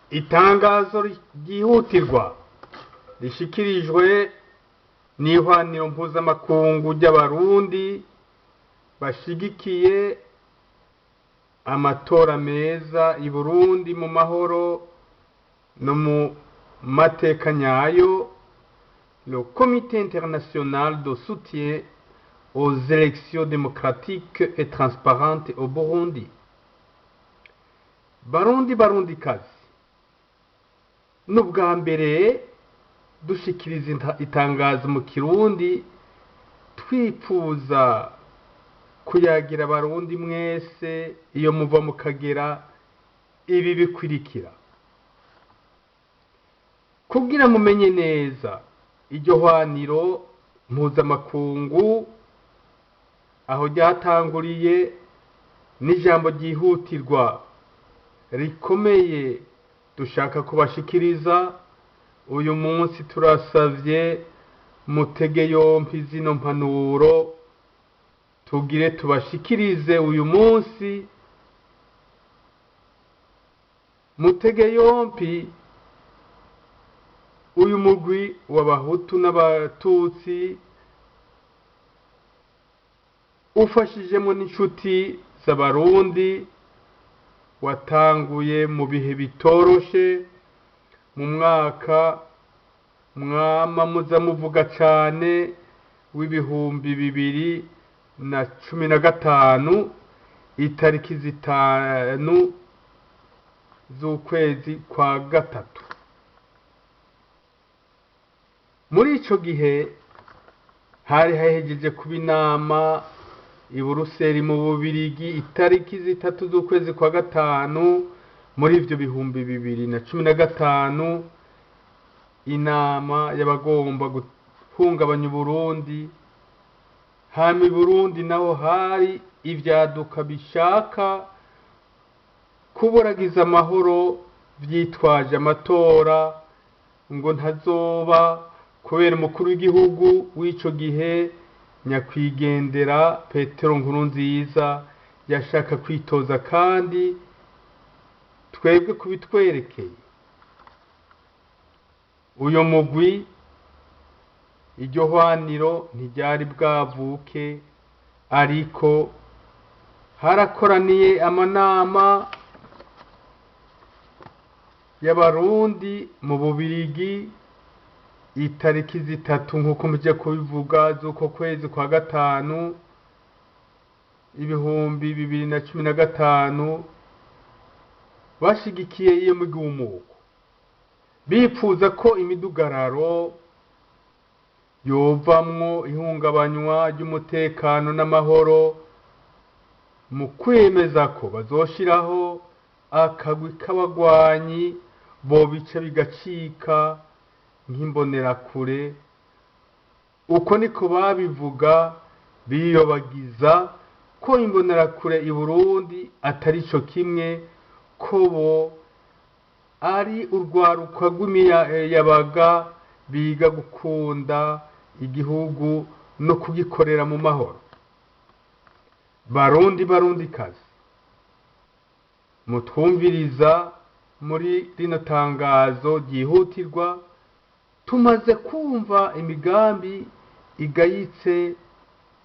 Itangazo ryihutirwa rishikirijwe n'ihwaniro mpuzamakungu ry'Abarundi bashigikiye amatora meza i Burundi mu mahoro no mu mateka nyayo, le Comité international de soutien aux élections démocratiques et transparentes au Burundi. Barundi, Barundikazi, n'ubwa mbere dushikiriza itangazo mu Kirundi, twipfuza kuyagira Abarundi mwese iyo muva mukagera ibi bikurikira kugira mumenye neza iryo hwaniro mpuzamakungu aho ryatanguriye n'ijambo ryihutirwa rikomeye dushaka kubashikiriza uyu munsi. Turasavye mutege yompi zino mpanuro tugire tubashikirize uyu munsi. Mutege yompi. Uyu mugwi w'Abahutu n'Abatutsi ufashijemo n'inshuti z'Abarundi watanguye mu bihe bitoroshe, mu mwaka mwama muza muvuga cane w'2015, itariki 5 z'ukwezi kwa gatatu. Muri ico gihe hari hahejeje kuba inama i Buruseli mu Bubirigi, itariki 3 z'ukwezi kwa gatanu muri ivyo 2015, inama y'abagomba guhungabanya Uburundi. Hama i Burundi naho hari ivyaduka bishaka kuburagiza amahoro vyitwaje amatora ngo ntazoba kubera umukuru w'igihugu w'ico gihe, nyakwigendera Petero Nkurunziza, yashaka kwitoza. Kandi twebwe kubitwerekeye uyo mugwi, iryo hwaniro ntiryari bwavuke, ariko harakoraniye amanama y'Abarundi mu Bubirigi itariki 3, nk'uko muje kubivuga, z'uko kwezi kwa gatanu 2015, bashigikiye iyo migumuko, bipfuza ko imidugararo yovamwo ihungabanywa ry'umutekano n'amahoro, mu kwemeza ko bazoshiraho akagwi k'abagwanyi bobica bigacika nk'imbonerakure. Uko niko babivuga, biyobagiza ko imbonerakure i Burundi atari co kimwe, ko bo ari urwaruka rw'imiyabaga biga gukunda igihugu no kugikorera mu mahoro. Barundi, Barundikazi mutwumviriza muri rino tangazo ryihutirwa, tumaze kumva imigambi igayitse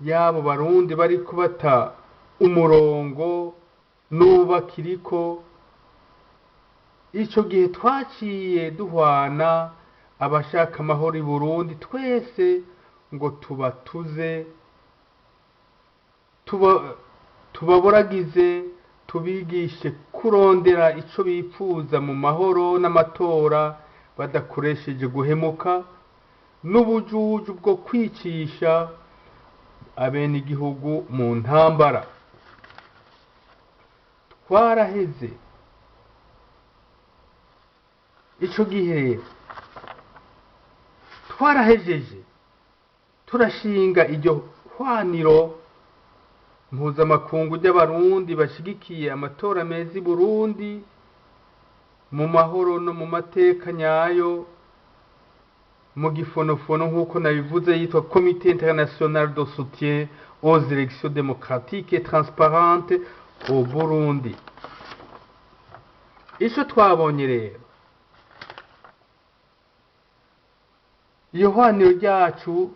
y'abo Barundi bari kubata umurongo n'ubu bakiriko. Ico gihe twaciye duhwana abashaka amahoro i Burundi twese ngo tubatuze, tubaboragize, tubigishe kurondera ico bipfuza mu mahoro n'amatora, badakoresheje guhemuka n'ubujuju bwo kwicisha abenegihugu mu ntambara. Twaraheze ico gihe rero, twarahejeje turashinga iryo hwaniro mpuzamakungu ry'Abarundi bashigikiye amatora meza i Burundi mu mahoro no mu mateka nyayo, mu gifonofono nk'uko nabivuze yitwa Comité international de soutien aux élections démocratiques et transparentes au Burundi. Ico twabonye rero Iyo hwaniro ryacu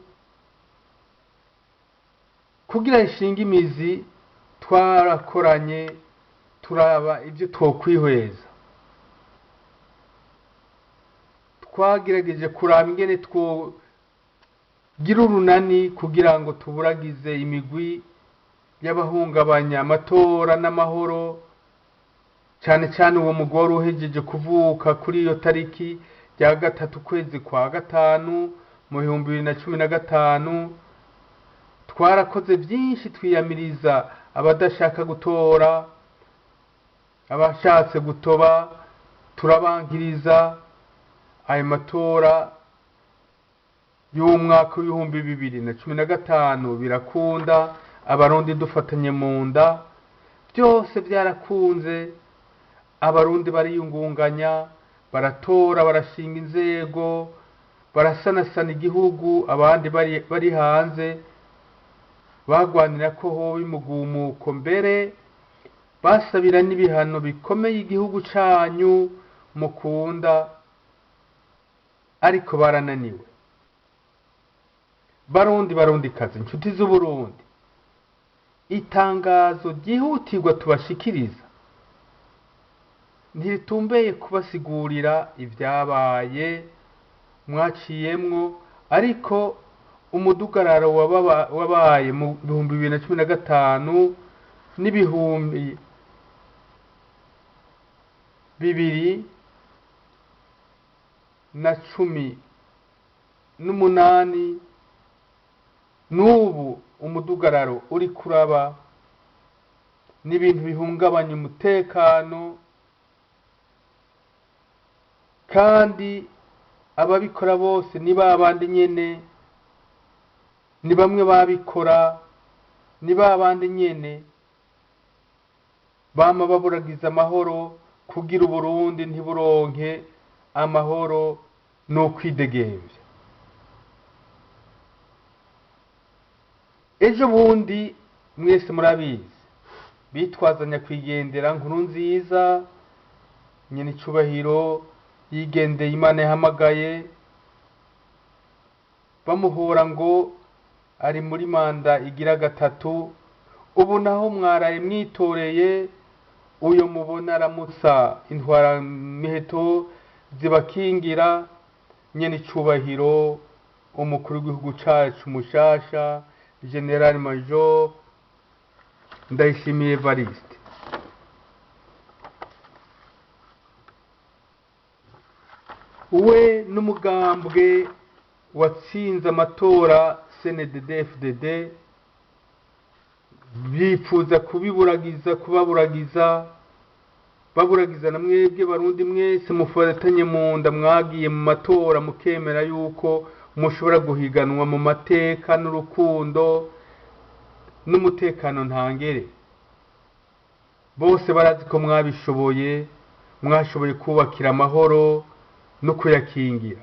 kugira rishinge imizi, twarakoranye, turaba ibyo twokwihweza, twagerageje kuraba ingene twogira urunani kugira ngo tuburagize imigwi y'abahungabanya amatora n'amahoro, cyane cyane uwo mugwi wari uhejeje kuvuka kuri iyo tariki rya 3 ukwezi kwa 5 mu 2015. Twarakoze byinshi, twiyamiriza abadashaka gutora, abashatse gutoba turabankiriza. Ayo matora y'umwaka w'2015 birakunda, Abarundi dufatanye mu nda, byose byarakunze. Abarundi bariyungunganya, baratora, barashinga inzego, barasanasana igihugu. Abandi bari hanze bagwanira ko hoba imugumuko, mbere basabira n'ibihano bikomeye igihugu canyu mukunda, ariko barananiwe. Barundi, Barundikazi, inshuti z'Uburundi, itangazo ryihutirwa tubashikiriza ntiritumbeye kubasigurira ibyabaye mwaciyemwo, ariko umudugararo wabaye mu 2015 n'2018, n'ubu umudugararo uri kuraba n'ibintu bihungabanya umutekano, kandi ababikora bose ni ba bandi nyene, ni bamwe babikora, ni ba bandi nyene bama baburagiza amahoro kugira Uburundi ntiburonke amahoro n'ukwidegemvya. Ejo bundi mwese murabizi, bitwazanya kwigendera Nkuru Nziza nyene icubahiro yigendeye Imana yahamagaye, bamuhora ngo ari muri manda igira 3. Ubu naho mwaraye mwitoreye uyo mubona aramutsa intwara miheto zibakingira, nyene icubahiro umukuru w'igihugu cacu mushasha General Major Ndayishimiye Evariste. We n'umugambwe watsinze amatora CNDD-FDD bipfuza kubiburagiza, kubaburagiza, baburagiza na mwebwe Barundi mwese mufatanye mu nda mwagiye mu matora mukemera yuko mushobora guhiganwa mu mateka n'urukundo n'umutekano ntangere. Bose barazi ko mwabishoboye, mwashoboye kubakira amahoro no kuyakingira.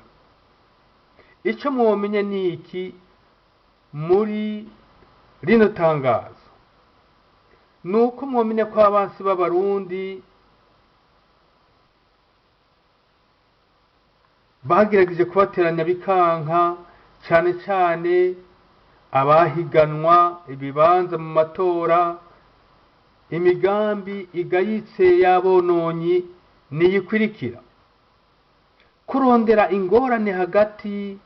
Ico mwomenya ni iki muri rino tangazo? Nuko mwomenya ko abansi b'Abarundi bagerageje kubateranya bikanka, cane cane abahiganwa ibibanza mu matora. Imigambi igayitse y'abononyi niyikurikira: kurondera ingorane hagati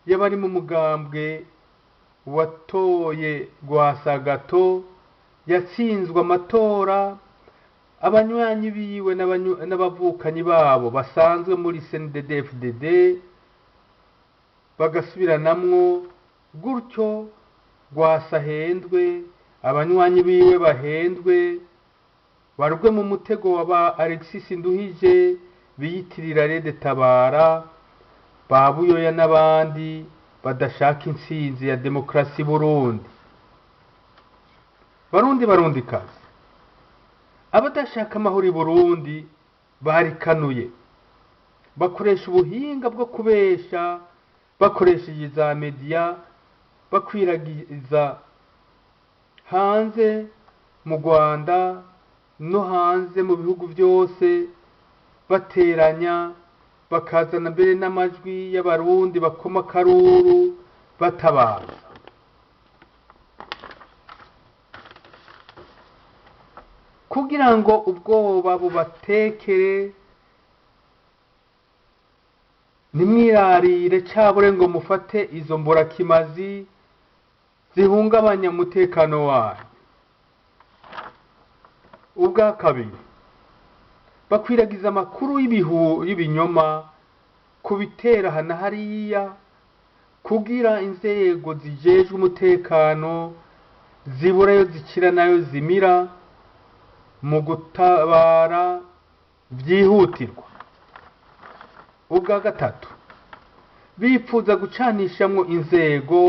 y'abari mu mugambwe watoye Rwasagato yatsinzwe amatora, abanywanyi biwe n'abavukanyi babo basanzwe muri CNDD-FDD bagasubiranamwo, gutyo Rwasa ahendwe, abanywanyi biwe bahendwe, barwe mu mutego wa ba Alexis Nduhije biyitirira Rede Tabara, ba Buyoya n'abandi badashaka intsinzi ya demokarasi Burundi. Barundi, Barundikazi, abadashaka amahoro i Burundi barikanuye, bakoresha ubuhinga bwo kubesha, bakoresheje za media, bakwiragiza hanze mu Rwanda no hanze mu bihugu byose, bateranya Bakazana mbere n'amajwi y'Abarundi bakoma akaruru batabaza. Kugira ngo ubwoba bubatekere, ntimwirarire cabure ngo mufate izo mburakimazi zihungabanya umutekano wanyu. Ubwa kabiri, bakwiragiza amakuru y'ibinyoma ku bitera aha na hariya, kugira inzego zijejwe umutekano zibura ayo zicira n'ayo zimira mu gutabara vyihutirwa. Ubwa gatatu, bipfuza gucanishamwo inzego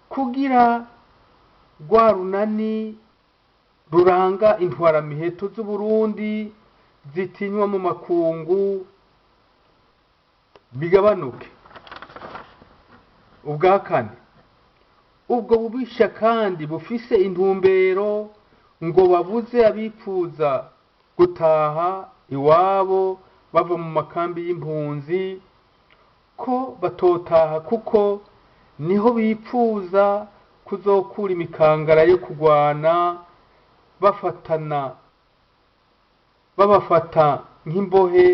kugira rwa runani ruranga intwaramiheto z'Uburundi zitinywa mu makungu bigabanuke. Ubwa kane, ubwo bubisha kandi bufise intumbero ngo babuze abipfuza gutaha iwabo bava mu makambi y'impunzi ko batotaha, kuko niho bipfuza kuzokura imikangara yo kugwana babafata nk'imbohe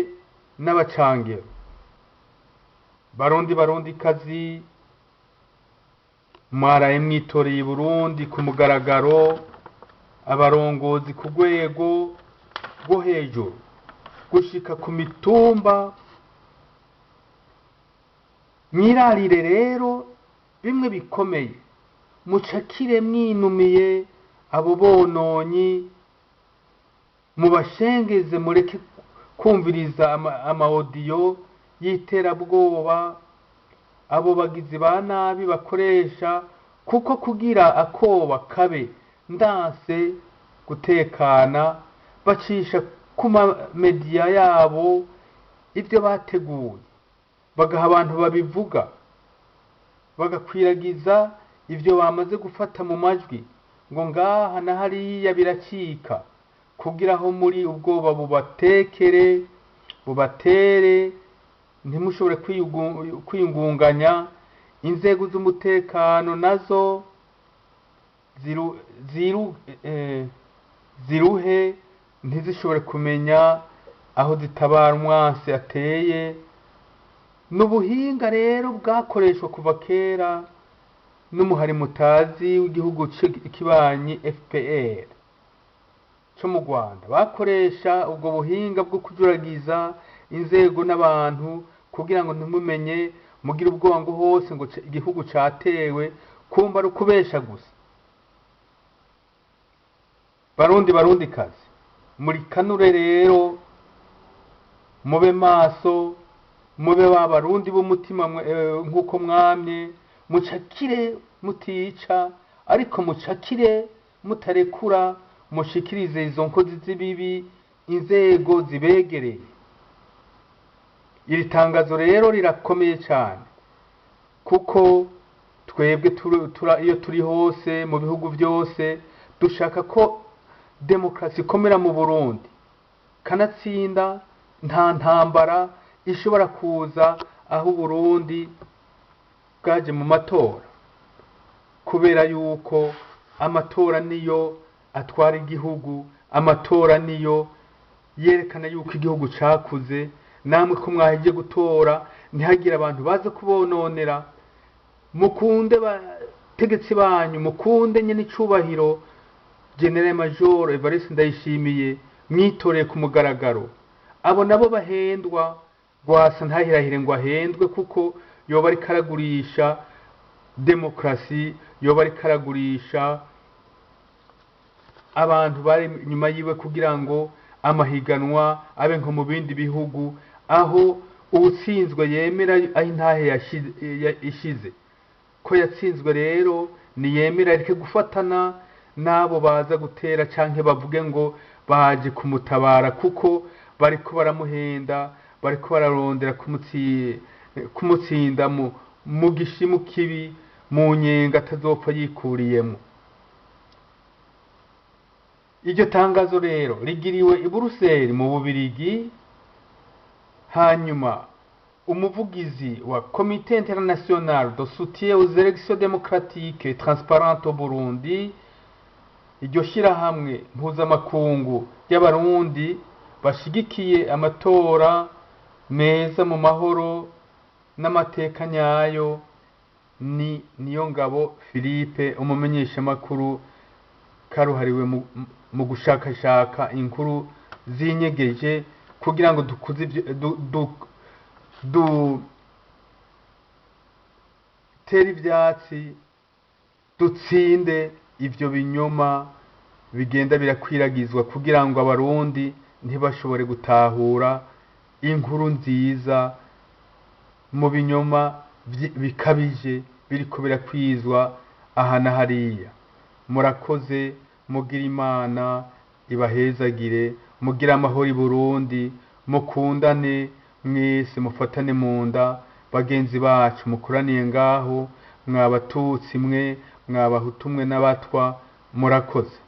n'abacangero. Barundi, Barundi kazi, mwaraye mwitoreye i Burundi ku mugaragaro abarongozi ku rwego rwo hejuru gushika ku mitumba. Mwirarire rero bimwe bikomeye, mucakire mwinumiye abo bononyi, mubashengeze, mureke kumviriza amaodiyo y'iterabwoba abo bagizi ba nabi bakoresha, kuko kugira akoba kabe ndanse gutekana bacisha ku mamediya yabo ibyo bateguye, bagaha abantu babivuga, bagakwiragiza ivyo bamaze gufata mu majwi ngo ngaha na hariya biracika, kugira aho muri ubwoba bubatekere, bubatere, ntimushobore kwiyungunganya. Inzego z'umutekano nazo ziruhe, ntizishobore kumenya aho zitabara umwansi ateye. N'ubuhinga rero bwakoreshwa kuva kera n'umuhari mutazi w'igihugu kibanyi FPR co mu Rwanda. Bakoresha ubwo buhinga bwo kujuragiza inzego n'abantu kugira ngo ntimumenye, mugire ubwoba ngo hose ngo igihugu catewe, kumva ari ukubesha gusa. Barundi, Barundi kazi, muri kanure rero mube maso, mube ba Barundi b'umutima nk'uko mwamye, mucakire mutica, ariko mucakire mutarekura, mushikirize izo nkozi z'ibibi inzego zibegereye. Iri tangazo rero rirakomeye cyane, kuko twebwe iyo turi hose mu bihugu byose dushaka ko demokarasi ikomera mu Burundi, kanatsinda nta ntambara ishobora kuza aho Uburundi bwaje mu matora, kubera yuko amatora niyo atwara igihugu, amatora niyo yerekana yuko igihugu cakuze. Namwe ko mwahejeje gutora, ntihagire abantu baza kubononera. Mukunde bategetsi banyu, mukunde nyene icubahiro General Major Evariste Ndayishimiye mwitoreye ku mugaragaro. Abo nabo bahendwa, Rwasa ntahirahire ngo ahendwe, kuko yoba ariko aragurisha demokarasi, yoba ariko aragurisha abantu bari inyuma yiwe kugira ngo amahiganwa abe nko mu bindi bihugu, aho uwutsinzwe yemera aho intahe ishize ko yatsinzwe. Rero niyemera areke gufatana n'abo baza gutera canke bavuge ngo baje kumutabara, kuko bariko baramuhenda, bariko bararondera kumutsinda mu gishimu kibi, mu nyenga atazopfa yikuriyemo. Iryo tangazo rero rigiriwe i Buruseli mu Bubirigi. Hanyuma umuvugizi wa Comité international de soutien aux élections démocratiques et transparentes au Burundi, iryo shyirahamwe mpuzamakungu ry'Abarundi bashigikiye amatora meza mu mahoro n'amateka nyayo, ni Niyongabo Philippe, umumenyeshamakuru karuhariwe mu gushakashaka inkuru zinyegeje kugira ngo dukuze ivyo dutere ivyatsi, dutsinde ivyo binyoma bigenda birakwiragizwa kugira ngo Abarundi ntibashobore gutahura inkuru nziza mu binyoma bikabije biriko birakwizwa aha na hariya. Murakoze, mugire Imana ibahezagire, mugire amahoro i Burundi, mukundane mwese, mufatane mu nda bagenzi bacu mukoraniye ngaho, mwa Batutsi mwe, mwa Bahutu mwe n'Abatwa, murakoze.